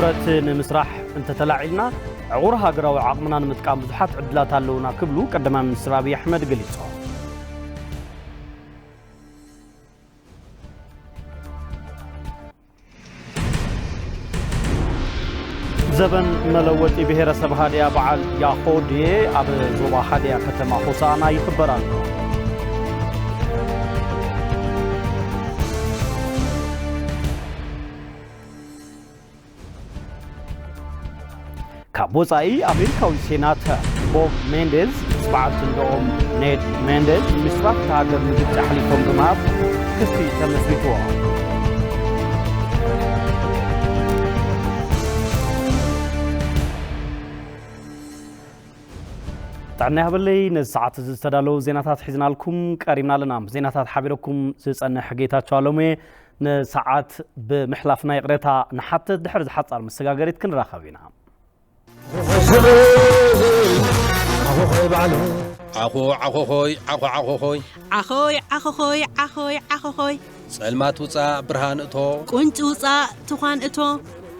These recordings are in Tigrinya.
እቲ ንምስራሕ እንተተላዒልና ዕቑር ሃገራዊ ዓቕምና ንምጥቃም ብዙሓት ዕድላት ኣለውና ክብሉ ቀዳማይ ሚኒስትር ኣብይ ኣሕመድ ገሊጾም። ዘበን መለወጢ ብሄረሰብ ሃዲያ በዓል ያኾ ድዬ ኣብ ዞባ ሃዲያ ከተማ ሆሳዕና ይኽበር ኣሎ። ካብ ወጻኢ ኣሜሪካዊ ሴናተር ቦብ ሜንዴዝ ምስ በዓልቲ እንደኦም ኔድ ሜንዴዝ ምስራቕ እታ ሃገር ንግብጺ ኣሕሊፎም ብምሃብ ክሲ ተመስሪትዎ። ጥዕና ይሃበለይ። ነዚ ሰዓት እዚ ዝተዳለዉ ዜናታት ሒዝናልኩም ቀሪብና ኣለና። ዜናታት ሓቢረኩም ዝጸንሕ ጌታቸው ኣለሙየ። ንሰዓት ብምሕላፍና ይቕሬታ ንሓትት። ድሕሪ ዝሓጻር መሰጋገሪት ክንራኸብ ኢና። ዓኾ ዓኾኾይ ዓኾ ዓኾኾይ ዓኾይ ዓኾኾይ ዓኾኾይ ዓኾኾይ ጸልማት ውጻእ ብርሃን እቶ ቁንጪ ውጻእ ትዃን እቶ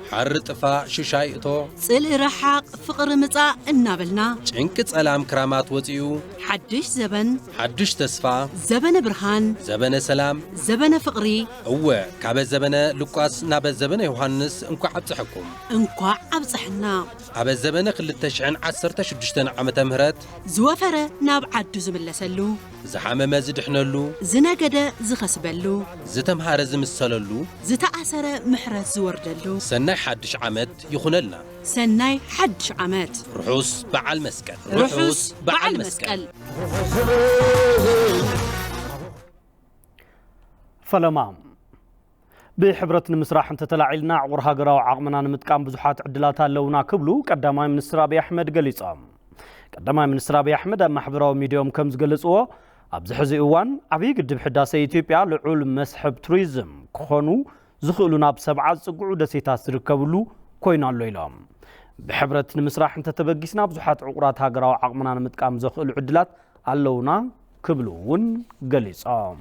ሓሪ ጥፋእ ሽሻይ እቶ ጽልኢ ረሓቕ ፍቕሪ ምጻእ እናበልና ጭንቂ ጸላም ክራማት ወጺኡ ሓድሽ ዘበን ሓድሽ ተስፋ ዘበነ ብርሃን ዘበነ ሰላም ዘበነ ፍቕሪ እወ፣ ካበ ዘበነ ሉቃስ ናበ ዘበነ ዮሃንስ እንኳዕ ኣብጽሐኩም። እንኳዕ ኣብጽሐና። ኣበ ዘበነ ክልተ ሽሕን ዓሰርተ ሽዱሽተን ዓመተ ምህረት ዝወፈረ ናብ ዓዱ ዝምለሰሉ፣ ዝሓመመ ዝድሕነሉ፣ ዝነገደ ዝኸስበሉ፣ ዝተምሃረ ዝምሰለሉ፣ ዝተኣሰረ ምሕረት ዝወርደሉ። ሰናይ ሓድሽ ዓመት ይኹነልና። ሰናይ ሓድሽ ዓመት። ርሑስ በዓል መስቀል። ርሑስ በዓል መስቀል። ፈለማ። ብሕብረት ንምስራሕ እንተተላዒልና ዕቑር ሃገራዊ ዓቕምና ንምጥቃም ብዙሓት ዕድላት ኣለውና ክብሉ ቀዳማይ ሚኒስትር ኣብይ ኣሕመድ ገሊጾም። ቀዳማይ ሚኒስትር ኣብይ ኣሕመድ ኣብ ማሕበራዊ ሚዲያኦም ከም ዝገለጽዎ፣ ኣብዚ ሕዚ እዋን ዓብዪ ግድብ ሕዳሰ ኢትዮጵያ ልዑል መስሕብ ቱሪዝም ክኾኑ ዝኽእሉ ናብ ሰብዓ ዝጽግዑ ደሴታት ዝርከብሉ ኮይኑ ኣሎ ኢሎም። ብሕብረት ንምስራሕ እንተተበጊስና ብዙሓት ዕቑራት ሃገራዊ ዓቕምና ንምጥቃም ዘኽእሉ ዕድላት ኣለውና ክብሉ እውን ገሊጾም።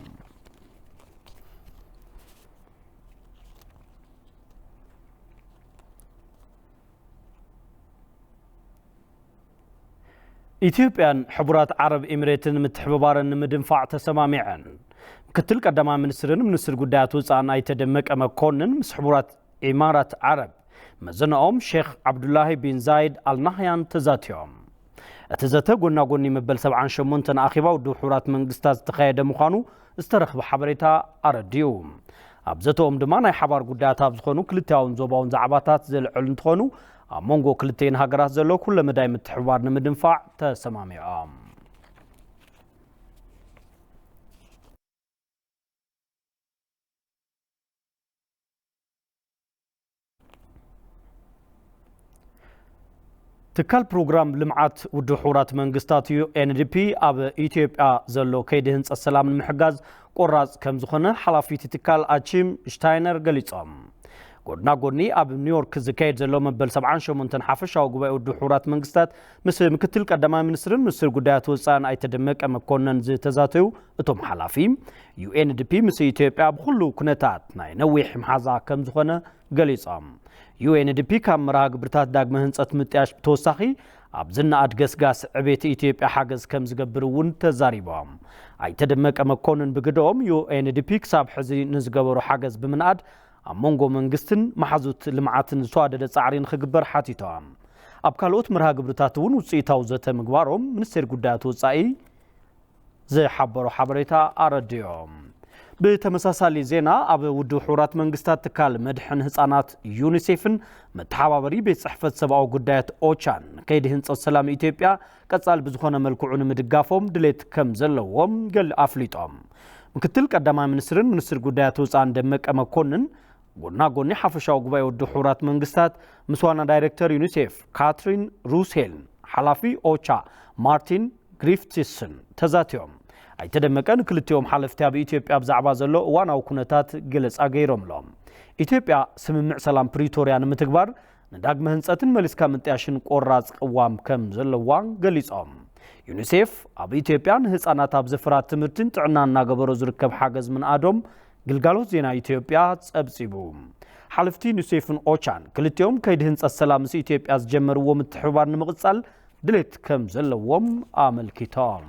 ኢትዮጵያን ሕቡራት ዓረብ ኤሚሬትን ምትሕብባረን ንምድንፋዕ ተሰማሚዐን። ምክትል ቀዳማይ ሚኒስትርን ሚኒስትር ጉዳያት ወፃእን ኣይተ ደመቀ መኮንን ምስ ሕቡራት ኢማራት ዓረብ መዘነኦም ሼክ ዓብዱላሂ ቢን ዛይድ ኣልናህያን ተዛትዮም። እቲ ዘተ ጎና ጎኒ መበል ሰብዓን ሸሞንተን ኣኼባ ውድብ ሕቡራት መንግስታት ዝተኻየደ ምዃኑ ዝተረኽበ ሓበሬታ ኣረዲኡ። ኣብ ዘተኦም ድማ ናይ ሓባር ጉዳያት ኣብ ዝኾኑ ክልቲኣውን ዞባውን ዛዕባታት ዝልዕሉ እንትኾኑ፣ ኣብ መንጎ ክልቲኤን ሃገራት ዘሎ ኩለመዳይ ምትሕብባር ንምድንፋዕ ተሰማሚዖም። ትካል ፕሮግራም ልምዓት ውድብ ሕቡራት መንግስታት ዩ ኤን ዲ ፒ ኣብ ኢትዮጵያ ዘሎ ከይዲ ህንፀት ሰላም ንምሕጋዝ ቆራፅ ከም ዝኾነ ሓላፊ እቲ ትካል ኣቺም ሽታይነር ገሊፆም። ጎድና ጎኒ ኣብ ኒውዮርክ ዝካየድ ዘሎ መበል ሰብዓን ሸሞንተን ሓፈሻዊ ጉባኤ ውድብ ሕቡራት መንግስታት ምስ ምክትል ቀዳማይ ሚኒስትርን ሚኒስትር ጉዳያት ወፃእን ኣይተ ደመቀ መኮነን ዝተዛተዩ እቶም ሓላፊ፣ ዩ ኤን ዲ ፒ ምስ ኢትዮጵያ ብኹሉ ኩነታት ናይ ነዊሕ መሓዛ ከም ዝኾነ ገሊጾም። ዩ ኤን ዲ ፒ ካብ መርሃ ግብርታት ዳግመ ህንጸት ምጥያሽ ብተወሳኺ ኣብ ዝነኣድ ገስጋስ ዕቤት ኢትዮጵያ ሓገዝ ከም ዝገብር እውን ተዛሪቦም። ኣይተ ደመቀ መኮንን ብግደኦም፣ ዩ ኤን ዲ ፒ ክሳብ ሕዚ ንዝገበሮ ሓገዝ ብምንኣድ ኣብ መንጎ መንግስትን መሓዙት ልምዓትን ዝተዋደደ ጻዕሪ ንኽግበር ሓቲቶም። ኣብ ካልኦት መርሃ ግብርታት እውን ውፅኢታዊ ዘተ ምግባሮም ሚኒስቴር ጉዳያት ወፃኢ ዝሓበሮ ሓበሬታ ኣረዲኦም። ብተመሳሳሊ ዜና፣ ኣብ ውድብ ሕቡራት መንግስታት ትካል መድሕን ህፃናት ዩኒሴፍን መተሓባበሪ ቤት ጽሕፈት ሰብኣዊ ጉዳያት ኦቻን ከይዲ ህንጸት ሰላም ኢትዮጵያ ቀጻሊ ብዝኾነ መልክዑ ንምድጋፎም ድሌት ከም ዘለዎም ገል ኣፍሊጦም። ምክትል ቀዳማይ ሚኒስትርን ሚኒስትር ጉዳያት ወፃእን ደመቀ መኮንን ጎና ጎኒ ሓፈሻዊ ጉባኤ ውድብ ሕቡራት መንግስታት ምስ ዋና ዳይሬክተር ዩኒሴፍ ካትሪን ሩሴልን ሓላፊ ኦቻ ማርቲን ግሪፍቲስን ተዛትዮም። ኣይተ ደመቀ ንክልቲኦም ሓለፍቲ ኣብ ኢትዮጵያ ብዛዕባ ዘሎ እዋናዊ ኩነታት ገለጻ ገይሮምሎም። ኢትዮጵያ ስምምዕ ሰላም ፕሪቶርያ ንምትግባር ንዳግመ ህንጸትን መሊስካ ምጥያሽን ቆራጽ ቅዋም ከም ዘለዋ ገሊጾም። ዩኒሴፍ ኣብ ኢትዮጵያ ንህጻናት ኣብ ዘፈራት ትምህርትን ጥዕና እናገበሮ ዝርከብ ሓገዝ ምንኣዶም ግልጋሎት ዜና ኢትዮጵያ ጸብጺቡ። ሓለፍቲ ዩኒሴፍን ኦቻን ክልቲኦም ከይዲ ህንፀት ሰላም ምስ ኢትዮጵያ ዝጀመርዎ ምትሕብባር ንምቕፃል ድሌት ከም ዘለዎም ኣመልኪቶም።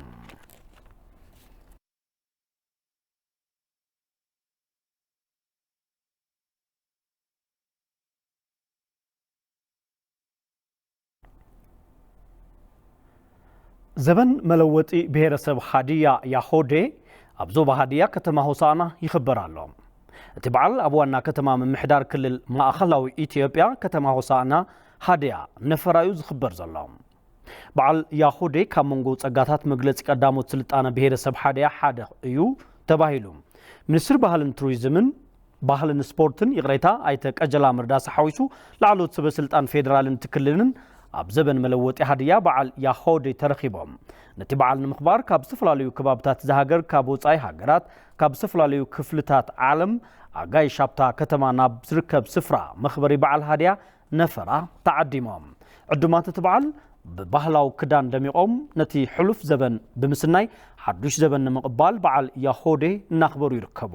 ዘበን መለወጢ ብሄረሰብ ሃዲያ ያሆዴ ኣብ ዞባ ሃዲያ ከተማ ሆሳዕና ይኽበር ኣሎ። እቲ በዓል ኣብ ዋና ከተማ ምምሕዳር ክልል ማእኸላዊ ኢትዮጵያ ከተማ ሆሳዕና ሃዲያ ነፈራ እዩ ዝኽበር ዘሎ። በዓል ያሆዴ ካብ መንጎ ጸጋታት መግለጺ ቀዳሞት ስልጣነ ብሄረሰብ ሃዲያ ሓደ እዩ ተባሂሉ። ሚኒስትር ባህልን ቱሪዝምን ባህልን ስፖርትን፣ ይቕሬታ፣ ኣይተ ቀጀላ መርዳሳ ሓዊሱ ላዕለዎት ሰበ ስልጣን ፌዴራልን እቲ ክልልን ኣብ ዘበን መለወጢ ሃድያ በዓል ያሆዴ ተረኺቦም። ነቲ በዓል ንምኽባር ካብ ዝተፈላለዩ ከባብታት እዛ ሃገር፣ ካብ ወጻኢ ሃገራት፣ ካብ ዝተፈላለዩ ክፍልታት ዓለም ኣጋይሽ ኣብታ ከተማ ናብ ዝርከብ ስፍራ መኽበሪ በዓል ሃድያ ነፈራ ተዓዲሞም። ዕዱማት እቲ በዓል ብባህላዊ ክዳን ደሚቖም ነቲ ሕሉፍ ዘበን ብምስናይ ሓዱሽ ዘበን ንምቕባል በዓል ያሆዴ እናኽበሩ ይርከቡ።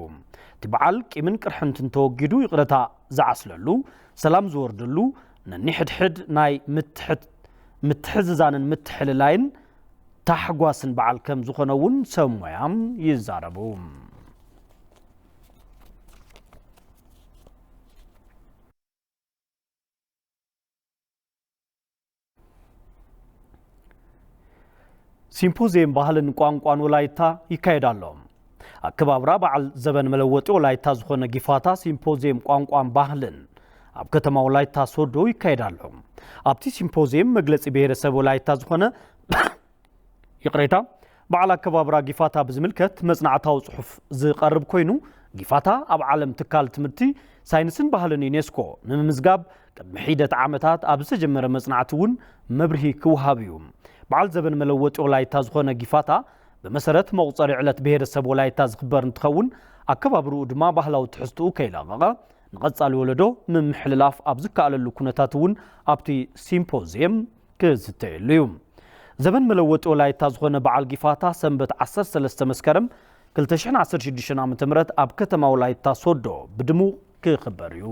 እቲ በዓል ቂምን ቅርሕንትን ተወጊዱ ይቕረታ ዝዓስለሉ፣ ሰላም ዝወርደሉ፣ ነኒሕድሕድ ናይ ምትሕት-፣ ምትሕዝዛንን ምትሕልላይን ታሕጓስን በዓል ከም ዝኾነ እውን ሰብ ሞያ ይዛረቡ። ሲምፖዚየም ባህልን ቋንቋን ወላይታ ይካየድ ኣሎ። ኣከባብራ በዓል ዘበን መለወጢ ወላይታ ዝኾነ ጊፋታ ሲምፖዚየም ቋንቋን ባህልን ኣብ ከተማ ወላይታ ሶዶ ይካየድ ኣሎ። ኣብቲ ሲምፖዚየም መግለጺ ብሄረሰብ ወላይታ ዝኾነ ይቕሬታ፣ በዓል ኣከባብራ ጊፋታ ብዝምልከት መጽናዕታዊ ጽሑፍ ዝቐርብ ኮይኑ፣ ጊፋታ ኣብ ዓለም ትካል ትምህርቲ፣ ሳይንስን ባህልን ዩኔስኮ ንምምዝጋብ ቅድሚ ሒደት ዓመታት ኣብ ዝተጀመረ መጽናዕቲ እውን መብርሂ ክወሃብ እዩ። በዓል ዘበን መለወጢ ወላይታ ዝኾነ ጊፋታ ብመሰረት መቑጸሪ ዕለት ብሄረሰብ ወላይታ ዝኽበር እንትኸውን፣ ኣከባብርኡ ድማ ባህላዊ ትሕዝትኡ ከይለቐቐ ንቐጻሊ ወለዶ ምምሕልላፍ ኣብ ዝከኣለሉ ኩነታት እውን ኣብቲ ሲምፖዚየም ክዝተየሉ እዩ። ዘበን መለወጢ ወላይታ ዝኾነ በዓል ጊፋታ ሰንበት ዓሰርተ ሰለስተ መስከረም ክልተ ሽሕን ዓሰርተ ሽዱሽተን ዓመተ ምህረት ኣብ ከተማ ወላይታ ሶዶ ብድሙቕ ክኽበር እዩ።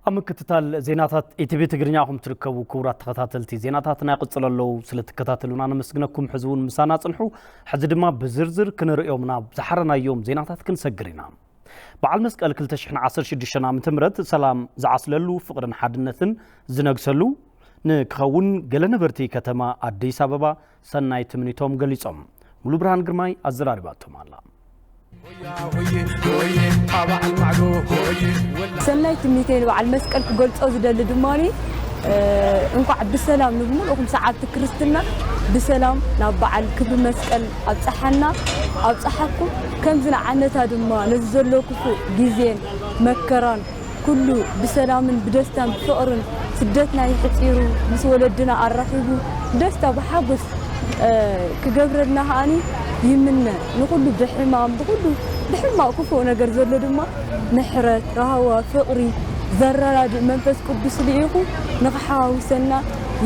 ኣብ ምክትታል ዜናታት ኢቲቪ ትግርኛ ኢኹም ትርከቡ። ክቡራት ተኸታተልቲ፣ ዜናታትና ይቕጽሉ ኣለዉ። ስለ ትከታተሉና ነመስግነኩም። ሕዚ እውን ምሳና ጽንሑ። ሕዚ ድማ ብዝርዝር ክንርእዮም ናብ ዝሓረናዮም ዜናታት ክንሰግር ኢና። በዓል መስቀል ክልተ ሽሕን ዓሰርተ ሽዱሽተን ዓመተ ምህረት ሰላም ዝዓስለሉ፣ ፍቕርን ሓድነትን ዝነግሰሉ ንክኸውን ገለ ነበርቲ ከተማ ኣዲስ ኣበባ ሰናይ ትምኒቶም ገሊጾም። ሙሉ ብርሃን ግርማይ ኣዘራሪባቶም ኣላ። ሰናይ ትምኒተይ ንበዓል መስቀል ክገልጾ ዝደሊ ድማኒ፣ እ፣ እንኳዕ ብሰላም ንብሙሉእኹም ሰዓብቲ ክርስትና ብሰላም ናብ በዓል ክብሪ መስቀል ኣብጽሓና፣ ኣብጽሓኩም። ከምዚ ንዓነታ ድማ ነዚ ዘሎ ክፉእ ግዜን መከራን ኩሉ ብሰላምን ብደስታን ብፍቕርን ስደትና የሕጺሩ ምስ ወለድና ኣራኺቡ ብደስታ ብሓጎስ፣ እ፣ ክገብረልና ከኣኒ ይምነ። ንኹሉ ብሕማም ብኹሉ ብሕማቕ ክፉእ ነገር ዘሎ ድማ ምሕረት፣ ራህዋ፣ ፍቕሪ ዘረዳድእ መንፈስ ቅዱስ ልኢኹ ንኽሓዋውሰና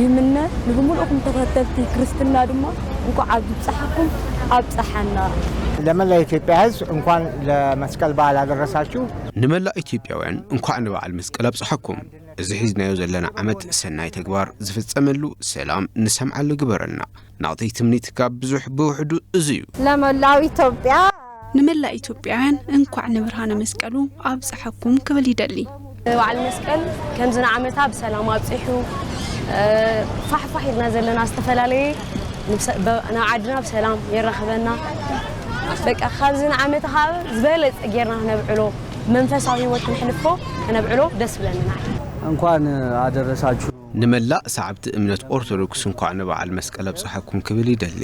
ይምነ። ንብምልእኹም ተኸተልቲ ክርስትና ድማ እንኳዕ ኣብፀሓኩም ኣብፀሓና። ለመላ የኢትዮጵያ ህዝብ እንኳን ለመስቀል በዓል አደረሳችሁ። ንመላእ ኢትዮጵያውያን እንኳዕ ንበዓል መስቀል ኣብፀሓኩም። እዚ ሒዝናዮ ዘለና ዓመት ሰናይ ተግባር ዝፍፀመሉ፣ ሰላም ንሰምዓሉ ግበረልና። ናቕተይ ትምኒት ካብ ብዙሕ ብውሕዱ እዚ እዩ። ለመላው ኢትዮጵያ ንመላእ ኢትዮጵያውያን እንኳዕ ንብርሃነ መስቀሉ ኣብፀሓኩም ክብል ይደሊ። በዓል መስቀል ከምዚ ንዓመታ ብሰላም ኣብፂሑ፣ ፋሕፋሕ ኢልና ዘለና ዝተፈላለየ ናብ ዓድና ብሰላም የራኽበና። በቃ ካብዚ ንዓመታ ካብ ዝበለፀ ጌርና ክነብዕሎ፣ መንፈሳዊ ህይወት ክንሕልፎ ክነብዕሎ ደስ ብለንና። እንኳን አደረሳችሁ። ንመላእ ሰዓብቲ እምነት ኦርቶዶክስ እንኳዕ ንበዓል መስቀል ኣብፀሓኩም ክብል ይደሊ።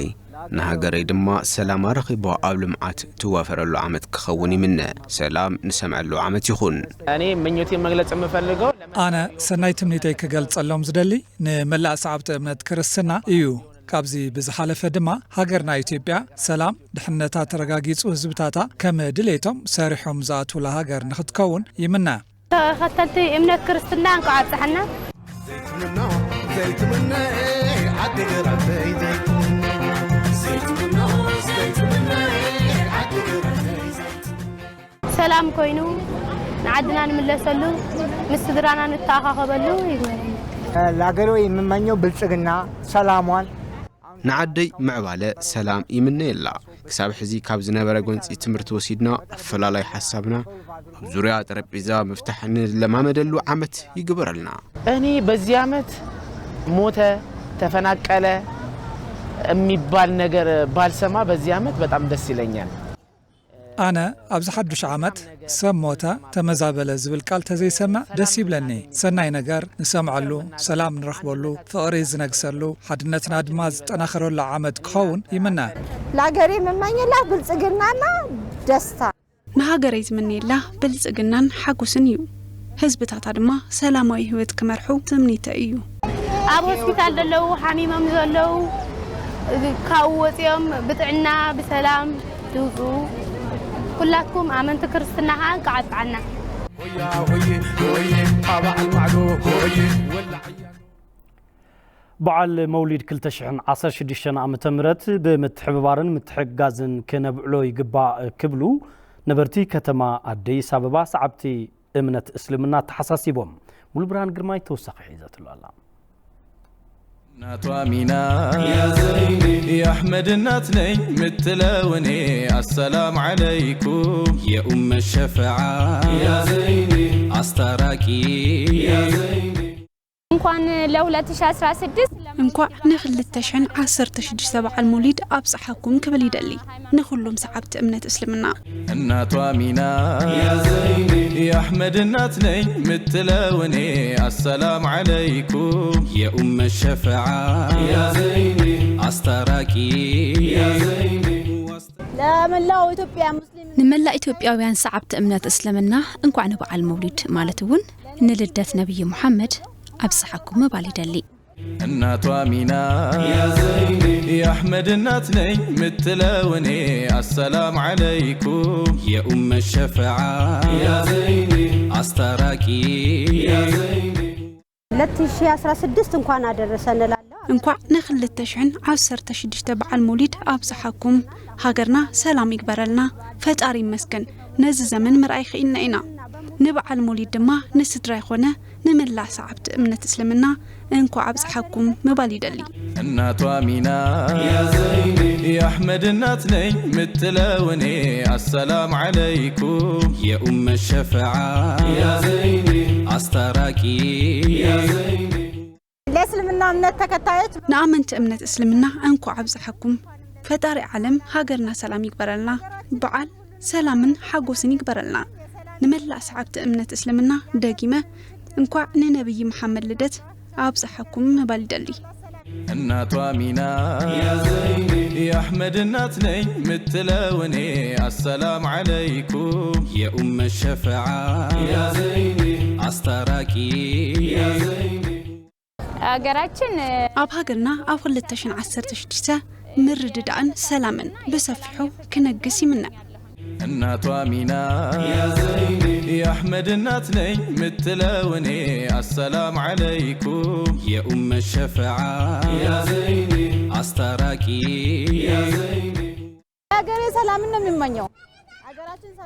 ንሃገረይ ድማ ሰላማ ረኺባ ኣብ ልምዓት ትዋፈረሉ ዓመት ክኸውን ይምነ። ሰላም ንሰምዐሉ ዓመት ይኹን። እኔ ምኞቴን መግለጽ የምፈልገው ኣነ ሰናይ ትምኒተይ ክገልጸሎም ዝደሊ ንመላእ ሰዓብቲ እምነት ክርስትና እዩ። ካብዚ ብዝሓለፈ ድማ ሃገርና ኢትዮጵያ ሰላም ድሕነታ ተረጋጊጹ ህዝብታታ ከም ድሌቶም ሰሪሖም ዝኣትውላ ሃገር ንኽትከውን ይምነ። ተኸተልቲ እምነት ክርስትና እንኳዕ ኣብፀሐና። ሰላም ኮይኑ ንዓድና ንምለሰሉ ምስ ስድራና ንተኣኻኸበሉ ይግበረና። ለሀገሬ የምመኘው ብልጽግና ሰላሟን ንዓደይ ምዕባለ ሰላም ይምነየላ። ክሳብ ሕዚ ካብ ዝነበረ ጎንፂ ትምህርቲ ወሲድና ኣፈላላይ ሓሳብና ኣብ ዙርያ ጠረጴዛ ምፍታሕ ንለማመደሉ ዓመት ይግበረልና። እኔ በዚህ ዓመት ሞተ፣ ተፈናቀለ የሚባል ነገር ባልሰማ በዚህ ዓመት በጣም ደስ ይለኛል። ኣነ ኣብዚ ሓዱሽ ዓመት ሰብ ሞተ፣ ተመዛበለ ዝብል ቃል ተዘይሰምዕ ደስ ይብለኒ። ሰናይ ነገር ንሰምዐሉ፣ ሰላም ንረኽበሉ፣ ፍቕሪ ዝነግሰሉ፣ ሓድነትና ድማ ዝጠናኸረሉ ዓመት ክኸውን ይምነ። ለሀገሬ የምመኝላት ብልጽግናና ደስታ። ንሃገረይ ዝምነየላ ብልጽግናን ሓጎስን እዩ። ህዝብታታ ድማ ሰላማዊ ህይወት ክመርሑ ትምኒተይ እዩ። ኣብ ሆስፒታል ዘለዉ ሓሚሞም ዘለዉ ካብኡ ወፂኦም ብጥዕና ብሰላም ትውፅኡ። ኩላትኩም ኣመንቲ ክርስትና ከዓ እንቃዕ ኣብፅዓና። በዓል መውሊድ ክልተ ሽሕን ዓሰርተ ሽዱሽተን ዓመተ ምህረት ብምትሕብባርን ምትሕግጋዝን ክነብዕሎ ይግባእ ክብሉ ነበርቲ ከተማ ኣዲስ ኣበባ ሰዓብቲ እምነት እስልምና ተሓሳሲቦም። ሙሉብርሃን ግርማይ ተወሳኺ ሒዛትሉ ኣላ። እናቷ ሚና የአሕመድ እናት ነኝ ምትለው እኔ አሰላም ዓለይኩም የኡመ ሸፈዓ አስታራቂ እንኳን ለ2016 እንኳዕ ንክልተ ሽሕን ዓሰርተ ሽዱሽተ በዓል ሞሊድ ኣብፀሓኩም ክብል ይደሊ ንኩሉም ሰዓብቲ እምነት እስልምና። እናቷ ሚና የአሕመድ እናት ነኝ ምትለው እኔ አሰላም ዓለይኩም የኡመ ሸፈዓ አስታራቂ ለመላው ኢትዮጵያ ሙስሊም ንመላእ ኢትዮጵያውያን ሰዓብቲ እምነት እስልምና እንኳዕ ንበዓል መውሊድ ማለት እውን ንልደት ነብይ ሙሓመድ ኣብፀሓኩም ምባል ይደሊ። እናቷ ሚና የአሕመድ እናት ነኝ ምትለው እኔ አሰላም ዓለይኩም የኡመ ሸፈዓ አስታራቂ ሁለት ሺህ አስራ ስድስት እንኳን አደረሰን እላለሁ። እንኳዕ ንክልተ ሽሕን ዓሰርተ ሽዱሽተ በዓል ሞሊድ ኣብፀሓኩም። ሃገርና ሰላም ይግበረልና። ፈጣሪ ይመስገን ነዚ ዘመን ምርኣይ ኽኢልና ኢና። ንበዓል ሞሊድ ድማ ንስድራ ይኾነ ንመላእ ሰዓብቲ እምነት እስልምና እንኳዕ ኣብፀሓኩም ምባል ይደሊ። እናቷ ሚና የአሕመድ እናት ነኝ ምትለው እኔ አሰላም ዓለይኩም የኡመ ሸፈዓ አስታራቂ ለእስልምና እምነት ተከታዮች ንኣመንቲ እምነት እስልምና እንኳዕ ኣብፀሐኩም። ፈጣሪ ዓለም ሃገርና ሰላም ይግበረልና። በዓል ሰላምን ሓጎስን ይግበረልና። ንመላእ ሰዓብቲ እምነት እስልምና ደጊመ እንኳዕ ንነብይ መሓመድ ልደት ኣብፀሐኩም ምባል ይደሊ። እናቷ ሚና የአሕመድ እናት ነኝ ምትለው እኔ አሰላም ዓለይኩም የኡመ ሸፈዓ አስታራቂ ሀገራችን ኣብ ሃገርና ኣብ ክልተ ሽሕን ዓሰርተ ሽዱሽተ ምርድዳእን ሰላምን ብሰፊሑ ክነግስ ይምነ። እናቷ ሚና የአሕመድ እናት ነኝ ምትለው እኔ። አሰላም ዓለይኩም የኡመ ሸፈዓ አስታራቂ። ሀገሬ ሰላምን ነው የሚመኘው።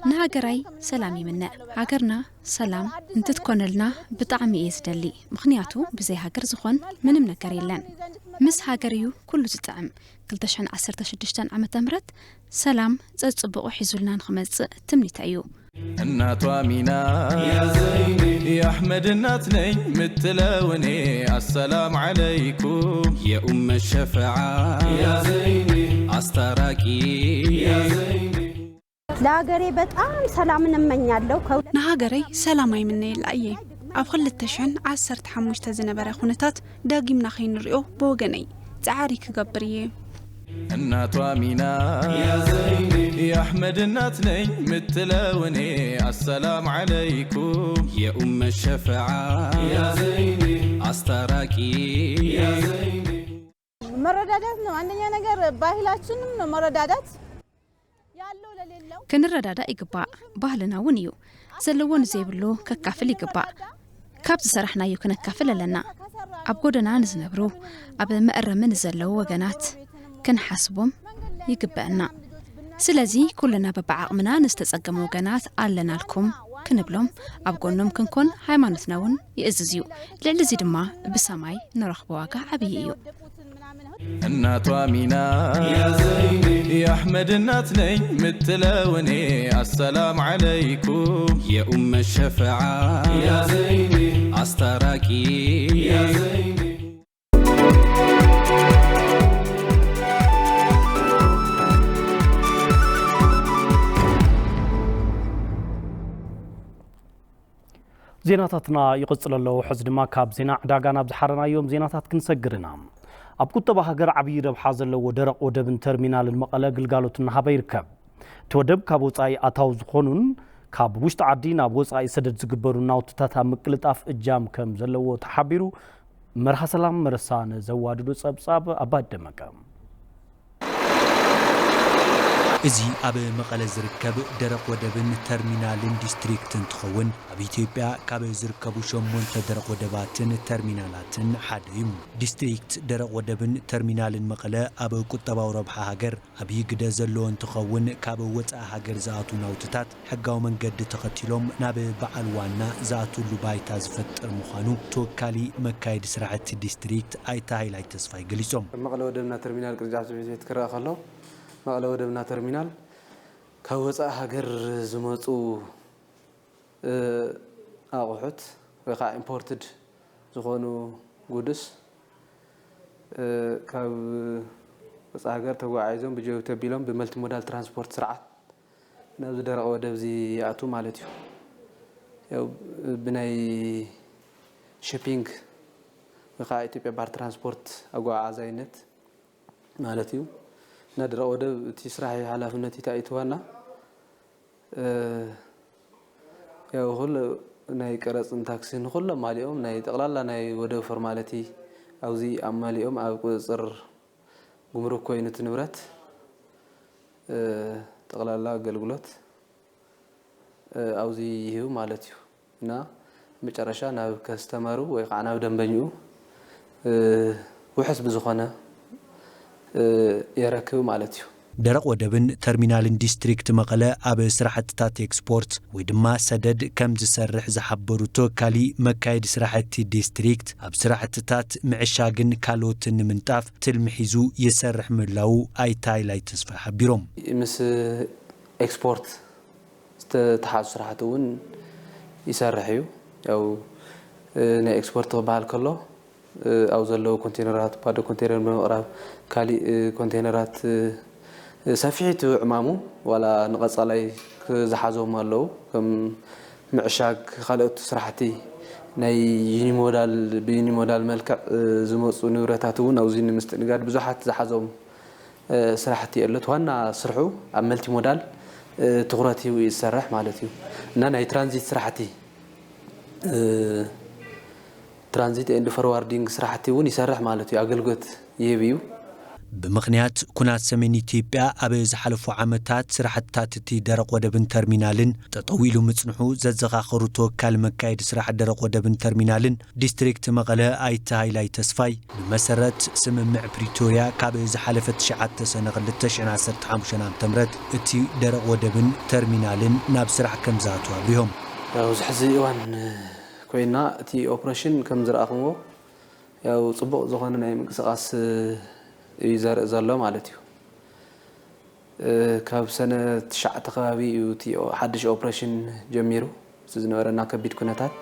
ንሃገራይ ሰላም ይምነ። ሃገርና ሰላም እንትትኮነልና ብጣዕሚ እየ ዝደሊ። ምኽንያቱ ብዘይ ሃገር ዝኾን ምንም ነገር የለን። ምስ ሃገር እዩ ኩሉ ዝጥዕም። ክልተ ሽሕን ዓሰርተ ሽዱሽተን ዓመተ ምህረት ሰላም ጸጽብቑ ሒዙልና ንኽመጽእ ትምኒተ እዩ። እናቷ ሚና የአሕመድ እናት ነኝ ምትለው እኔ። አሰላም ዓለይኩም የኡመ ሸፈዓ አስታራቂ። ለሀገሬ በጣም ሰላምን እመኛለሁ። ከሁለት ንሃገረይ ሰላም ኣይምነየላ እየ። ኣብ ክልተ ሽሕን ዓሰርተ ሓሙሽተ ዝነበረ ኩነታት ዳጊምና ከይንሪኦ ብወገነይ ጻዕሪ ክገብር እየ። እናቷ ሚና የአሕመድ እናት ነኝ ምትለው እኔ። አሰላም ዓለይኩም የኡመ ሸፈዓ አስታራቂ። መረዳዳት ነው አንደኛ ነገር፣ ባህላችንም ነው መረዳዳት። ያለው ለሌለው ክንረዳዳእ ይግባእ። ባህልና እውን እዩ። ዘለዎ ንዘይብሉ ከካፍል ይግባእ። ካብ ዝሰራሕናዮ ክነካፍል ኣለና። ኣብ ጎደና ንዝነብሩ፣ ኣብ መእረሚ ንዘለዉ ወገናት ክንሓስቦም ይግበአና። ስለዚ ኩልና በብዓቕምና ንዝተጸገሙ ወገናት ኣለናልኩም ክንብሎም ኣብ ጎኖም ክንኮን ሃይማኖትና እውን ይእዝዝ እዩ። ልዕሊ እዚ ድማ ብሰማይ ንረኽቦ ዋጋ ዓብዪ እዩ። እናቷ ሚና የአሕመድ እናት ነኝ ምትለው እኔ። አሰላም ዓለይኩም የኡመ ሸፈዓ አስታራቂ። ዜናታትና ይቕጽሉ ኣለዉ። ሕዚ ድማ ካብ ዜና ዕዳጋ ናብ ዝሓረናዮም ዜናታት ክንሰግር ኢና። ኣብ ቁጠባ ሃገር ዓብዪ ረብሓ ዘለዎ ደረቕ ወደብን ተርሚናልን መቐለ ግልጋሎት እናሃበ ይርከብ። እቲ ወደብ ካብ ወጻኢ ኣታዊ ዝኾኑን ካብ ውሽጢ ዓዲ ናብ ወጻኢ ሰደድ ዝግበሩ ናውትታት ኣብ ምቅልጣፍ እጃም ከም ዘለዎ ተሓቢሩ። መርሃ ሰላም መረሳ ንዘዋድዶ ጸብጻብ ኣባይ ደመቀ። እዚ ኣብ መቐለ ዝርከብ ደረቕ ወደብን ተርሚናልን ዲስትሪክት እንትኸውን፣ ኣብ ኢትዮጵያ ካብ ዝርከቡ ሸሞንተ ደረቕ ወደባትን ተርሚናላትን ሓደ እዩ። ዲስትሪክት ደረቕ ወደብን ተርሚናልን መቐለ ኣብ ቁጠባዊ ረብሓ ሃገር ዓብዪ ግደ ዘለዎ እንትኸውን፣ ካብ ወፃኢ ሃገር ዝኣትዉ ናውትታት ሕጋዊ መንገዲ ተኸቲሎም ናብ በዓል ዋና ዝኣትውሉ ባይታ ዝፈጥር ምዃኑ ተወካሊ መካየዲ ስራሕቲ ዲስትሪክት ኣይተ ሃይላይ ተስፋይ ገሊጾም። መቐለ ወደብና ተርሚናል ቅርንጫፍ ጽሕፈት ቤት ክረኣ ከሎ፣ መቐለ ወደብና ተርሚናል ካብ ወፃኢ ሃገር ዝመፁ፣ እ፣ ኣቑሑት ወይ ከዓ ኢምፖርትድ ዝኾኑ ጉድስ፣ እ፣ ካብ ወፃኢ ሃገር ተጓዓዒዞም ብጀው ተቢሎም ብመልቲሞዳል ትራንስፖርት ስርዓት ናብዚ ደረቕ ወደብ እዚ ይኣቱ ማለት እዩ። ያው ብናይ ሺፒንግ ወይ ከዓ ኢትዮጵያ ባህር ትራንስፖርት ኣጓዓዓዛይነት ማለት እዩ። እና ደረቕ ወደብ እቲ ስራሕ ሓላፍነት እዩ ተኣይትዋና። እ፣ ያው ኩሉ ናይ ቀረፅን ታክስን ኩሎም ማሊኦም ናይ ጠቕላላ ናይ ወደብ ፎርማለቲ ኣብዚ ኣማሊኦም ኣብ ቁፅፅር ጉምሩክ ኮይኑ እቲ ንብረት፣ እ፣ ጠቕላላ ኣገልግሎት፣ እ፣ ኣብዚ ይህብ ማለት እዩ። እና መጨረሻ ናብ ከስተመሩ ወይ ከዓ ናብ ደንበኝኡ፣ እ፣ ውሑስ ብዝኾነ፣ እ፣ የረክብ ማለት እዩ። ደረቕ ወደብን ተርሚናልን ዲስትሪክት መቐለ ኣብ ስራሕትታት ኤክስፖርት ወይ ድማ ሰደድ ከም ዝሰርሕ ዝሓበሩ ተወካሊ መካየዲ ስራሕቲ ዲስትሪክት፣ ኣብ ስራሕትታት ምዕሻግን ካልኦትን ንምንጣፍ ትልሚ ሒዙ ይሰርሕ ምህላዉ ኣይተ ሃይላይ ተስፋይ ሓቢሮም። ምስ ኤክስፖርት ዝተተሓዙ ስራሕቲ እውን ይሰርሕ እዩ። ያው፣ እ፣ ናይ ኤክስፖርት ክበሃል ከሎ፣ እ፣ ኣብ ዘለዉ ኮንቴነራት ባዶ ኮንቴነር ብምቕራብ፣ ካሊእ፣ እ፣ ኮንቴነራት፣ እ፣ ሰፊሕ እቲ ዕማሙ፣ ዋላ ንቐጻላይ ክዝሓዞም ኣለዉ። ከም ምዕሻግ፣ ካልኦት ስራሕቲ ናይ ዩኒሞዳል፣ ብዩኒሞዳል መልክዕ፣ እ፣ ዝመጹ ንብረታት እውን ኣብዚ ንምስትእንጋድ ብዙሓት ዝሓዞም፣ እ፣ ስራሕቲ የሎት። ዋና ስርሑ ኣብ መልቲሞዳል፣ እ፣ ትኹረት ሂቡ እዩ ዝሰርሕ ማለት እዩ። እና ናይ ትራንዚት ስራሕቲ፣ እ፣ ትራንዚት ኤንድ ፎርዋርዲንግ ስራሕቲ እውን ይሰርሕ ማለት እዩ፣ ኣገልግሎት ይህብ እዩ። ብምኽንያት ኩናት ሰሜን ኢትዮጵያ ኣብ ዝሓለፉ ዓመታት ስራሕትታት እቲ ደረቕ ወደብን ተርሚናልን ጠጠው ኢሉ ምጽንሑ ዘዘኻኸሩ ተወካሊ መካየዲ ስራሕ ደረቕ ወደብን ተርሚናልን ዲስትሪክት መቐለ ኣይተ ሃይላይ ተስፋይ፣ ብመሰረት ስምምዕ ፕሪቶርያ ካብ ዝሓለፈ ትሽዓተ ሰነ ክልተ ሽሕን ዓሰርተ ሓሙሽተን ዓመተ ምህረት እቲ ደረቕ ወደብን ተርሚናልን ናብ ስራሕ ከም ዝኣትው ኣብሪሆም። ያው ኣብዚ ሕዚ እዋን ኮይና እቲ ኦፕሬሽን ከም ዝረኣኹምዎ ያው ጽቡቕ ዝኾነ ናይ ምንቅስቓስ እዩ ዘርኢ ዘሎ ማለት እዩ። ካብ ሰነ ትሽዓተ ከባቢ እዩ እቲ ሓድሽ ኦፕሬሽን ጀሚሩ። እቲ ዝነበረና ከቢድ ኩነታት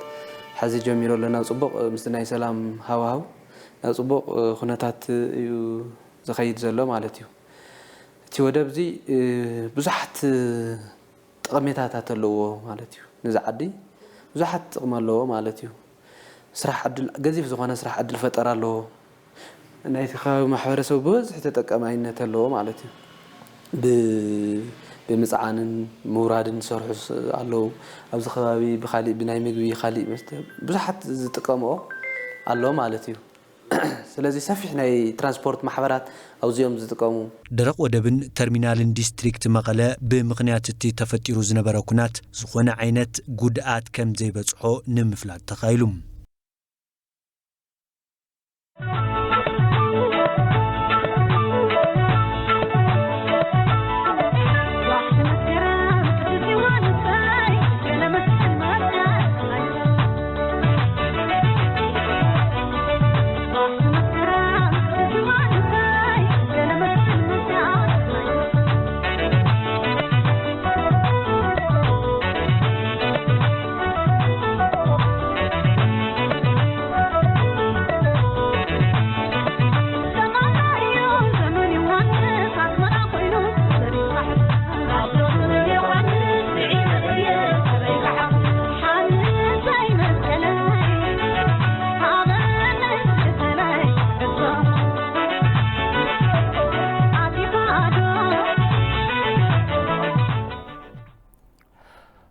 ሕዚ ጀሚሩ ኣሎ ናብ ጽቡቕ፣ ምስቲ ናይ ሰላም ሃዋህው ናብ ጽቡቕ ኩነታት እዩ ዝኸይድ ዘሎ ማለት እዩ። እቲ ወደብ እዚ ብዙሓት ጠቐሜታታት ኣለዎ ማለት እዩ። ነዚ ዓዲ ብዙሓት ጥቕሚ ኣለዎ ማለት እዩ። ስራሕ ዕድል፣ ገዚፍ ዝኾነ ስራሕ ዕድል ፈጠራ ኣለዎ። ናይቲ ከባቢ ማሕበረሰብ ብብዝሒ ተጠቃማይነት ኣለዎ ማለት እዩ። ብ-፣ ብምፅዓንን ምውራድን ዝሰርሑ ስ-፣ ኣለዉ። ኣብዚ ከባቢ ብኻሊእ ብናይ ምግቢ፣ ካሊእ መስተ ብዙሓት ዝጥቀምኦ ኣሎ ማለት እዩ። ስለዚ ሰፊሕ ናይ ትራንስፖርት ማሕበራት ኣብዚኦም ዝጥቀሙ። ደረቕ ወደብን ተርሚናልን ዲስትሪክት መቐለ ብምኽንያት እቲ ተፈጢሩ ዝነበረ ኩናት ዝኾነ ዓይነት ጉድኣት ከም ዘይበጽሖ ንምፍላጥ ተኻኢሉ።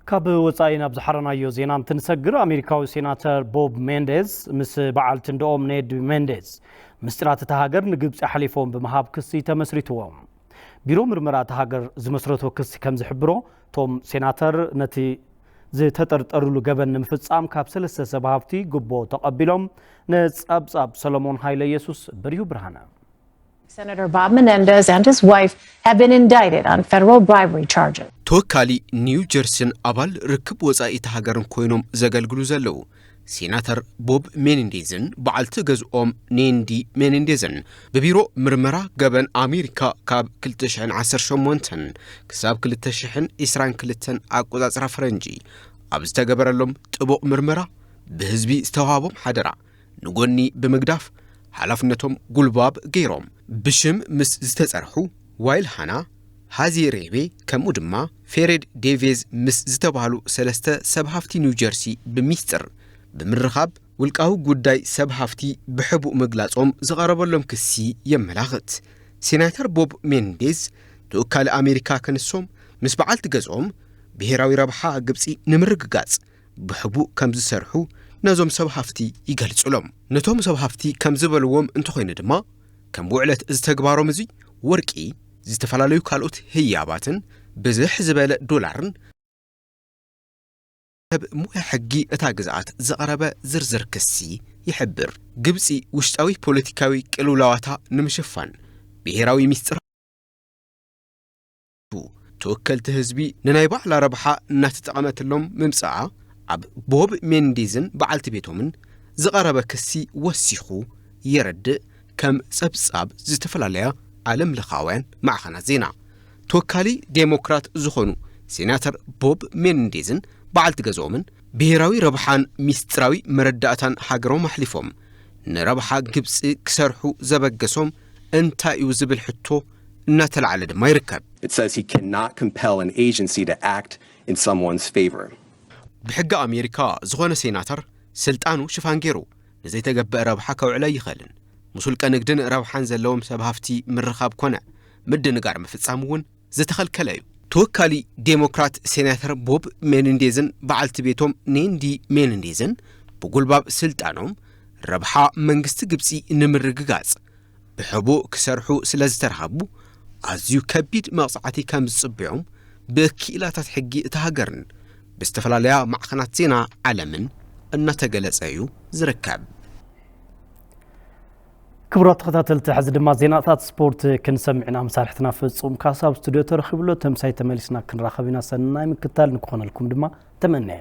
ካብ ወጻኢ ናብ ዝሓረናዮ ዜና እንትንሰግር፣ ኣሜሪካዊ ሴናተር ቦብ ሜንዴዝ ምስ በዓልቲ እንድኦም ኔድ ሜንዴዝ ምስጢራት እታ ሃገር ንግብጺ ኣሕሊፎም ብምሃብ ክሲ ተመስሪትዎም። ቢሮ ምርመራ እታ ሃገር ዝመስረቶ ክሲ ከም ዝሕብሮ፣ እቶም ሴናተር ነቲ ዝተጠርጠሩሉ ገበን ንምፍጻም ካብ ሰለስተ ሰብ ሃብቲ ጉቦ ተቐቢሎም። ንጸብጻብ ሰሎሞን ሃይለ ኢየሱስ፣ ብርሁ ብርሃነ። Senator Bob Menendez and his wife have been indicted on federal bribery charges. ተወካሊ ኒው ጀርሲን ኣባል ርክብ ወጻኢ እታ ሃገርን ኮይኖም ዘገልግሉ ዘለዉ ሴናተር ቦብ ሜኔንዴዝን በዓልቲ ገዝኦም ኔንዲ ሜኔንዴዝን ብቢሮ ምርመራ ገበን ኣሜሪካ ካብ ክልተ ሽሕን ዓሰርተ ሸሞንተን ክሳብ ክልተ ሽሕን ዕስራን ክልተን ኣቆጻጽራ ፈረንጂ ኣብ ዝተገበረሎም ጥቡቕ ምርመራ ብህዝቢ ዝተዋህቦም ሓደራ ንጎኒ ብምግዳፍ ሓላፍነቶም ጉልባብ ገይሮም ብሽም ምስ ዝተጸርሑ ዋይል ሃና፣ ሃዚ ሬቤ ከምኡ ድማ ፌሬድ ዴቬዝ ምስ ዝተባህሉ ሰለስተ ሰብ ሃፍቲ ኒው ጀርሲ ብሚስጥር ብምርኻብ ውልቃዊ ጉዳይ ሰብ ሃፍቲ ብሕቡእ ምግላጾም ዝቐረበሎም ክሲ የመላኽት። ሴናተር ቦብ ሜንዴዝ ተወካሊ ኣሜሪካ ክንሶም ምስ በዓልቲ ገዝኦም ብሄራዊ ረብሓ ግብጺ ንምርግጋጽ ብሕቡእ ከም ዝሰርሑ ነዞም ሰብ ሃፍቲ ይገልጹሎም። ነቶም ሰብ ሃፍቲ ከም ዝበልዎም እንተኾይኑ ድማ ከም ውዕለት እዚ ተግባሮም እዚ ወርቂ፣ ዝተፈላለዩ ካልኦት ህያባትን ብዝሕ ዝበለ ዶላርን ሰብ ሙያ ሕጊ እታ ግዝኣት ዝቐረበ ዝርዝር ክሲ ይሕብር። ግብጺ ውሽጣዊ ፖለቲካዊ ቅልውላዋታ ንምሽፋን ብሄራዊ ሚስጥር ተወከልቲ ህዝቢ ንናይ ባዕላ ረብሓ እናተጠቐመትሎም ምምጽኣ ኣብ ቦብ ሜንዴዝን በዓልቲ ቤቶምን ዝቐረበ ክሲ ወሲኹ የረድእ። ከም ጸብጻብ ዝተፈላለያ ዓለምለኻውያን ማዕኸናት ዜና ተወካሊ ዴሞክራት ዝኾኑ ሴናተር ቦብ ሜንዴዝን በዓልቲ ገዝኦምን ብሄራዊ ረብሓን ሚስጥራዊ መረዳእታን ሃገሮም ኣሕሊፎም ንረብሓ ግብጺ ክሰርሑ ዘበገሶም እንታይ እዩ ዝብል ሕቶ እናተላዕለ ድማ ይርከብ። It says he cannot compel an agency to act in someone's favor. ብሕጊ ኣሜሪካ ዝኾነ ሴናተር ስልጣኑ ሽፋን ገይሩ ንዘይተገብአ ረብሓ ከውዕሎ ኣይኽእልን። ምስ ውልቀ ንግድን ረብሓን ዘለዎም ሰብ ሃፍቲ ምርኻብ ኮነ ምድንጋር ምፍጻም እውን ዝተኸልከለ እዩ። ተወካሊ ዴሞክራት ሴናተር ቦብ ሜንዴዝን በዓልቲ ቤቶም ኔንዲ ሜንዴዝን ብጉልባብ ስልጣኖም ረብሓ መንግስቲ ግብጺ ንምርግጋጽ ብሕቡእ ክሰርሑ ስለ ዝተረኸቡ ኣዝዩ ከቢድ መቕጻዕቲ ከም ዝጽብዮም ብክኢላታት ሕጊ እታ ሃገርን ብዝተፈላለያ ማዕኸናት ዜና ዓለምን እናተገለጸ እዩ ዝርከብ። ክቡራት ተኸታተልቲ፣ ሕዚ ድማ ዜናታት ስፖርት ክንሰምዕና መሳርሕትና ፍጹም ካሳ ኣብ ስቱድዮ ተረኺቡሎ። ተምሳይ ተመሊስና ክንራኸብ ኢና። ሰናይ ምክታል ንክኾነልኩም ድማ ተመነየ።